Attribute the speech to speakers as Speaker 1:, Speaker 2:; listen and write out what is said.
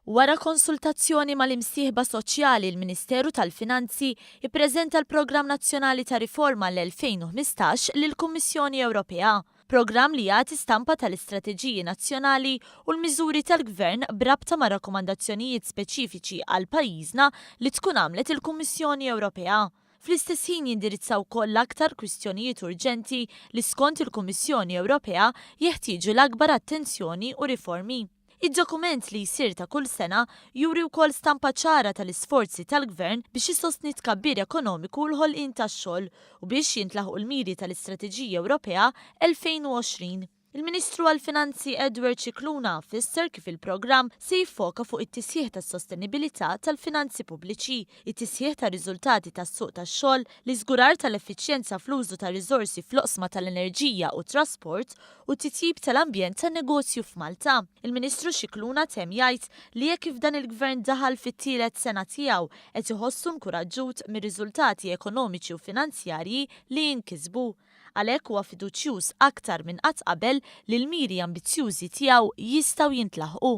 Speaker 1: Wara konsultazzjoni mal-imsieħba soċjali, il-Ministeru tal-Finanzi ippreżenta l-Programm Nazzjonali ta' Riforma l-2015 lill-Kummissjoni Ewropea. Programm li jagħti stampa tal-istrateġiji nazzjonali u l-miżuri tal-Gvern b'rabta ma' rakkomandazzjonijiet speċifiċi għal pajjiżna li tkun għamlet il-Kummissjoni Ewropea. Fl-istess ħin jindirizza wkoll l-aktar kwistjonijiet urġenti li skont il-Kummissjoni Ewropea jeħtieġu l-akbar attenzjoni u riformi. Id-dokument li jsir ta' kull sena juri wkoll stampa ċara tal-isforzi tal-Gvern biex isostni tkabbir ekonomiku u l-ħolqien tax-xogħol u biex jintlaħqu l-miri tal-Istrateġija Ewropea 2020. Il-Ministru għall-Finanzi Edward Scicluna fisser kif il-programm se jiffoka fuq it-tisħiħ tas-sostenibilità tal-finanzi pubbliċi, it-tisħiħ tar-riżultati tas-suq tax-xogħol, l-iżgurar tal-effiċjenza fl-użu ta' riżorsi fl-oqsma tal-enerġija u t-trasport u t-titjib tal-ambjent tan-negozju f'Malta. Il-Ministru Scicluna temm jgħid li hekk kif dan il-Gvern daħal fit-tielet sena tiegħu qed iħossu nkuraġġut mir-riżultati ekonomiċi u finanzjarji li nkisbu. Għalhekk huwa fiduċjuż aktar minn qatt qabel li l-miri ambizzjużi tiegħu jistgħu jintlaħqu.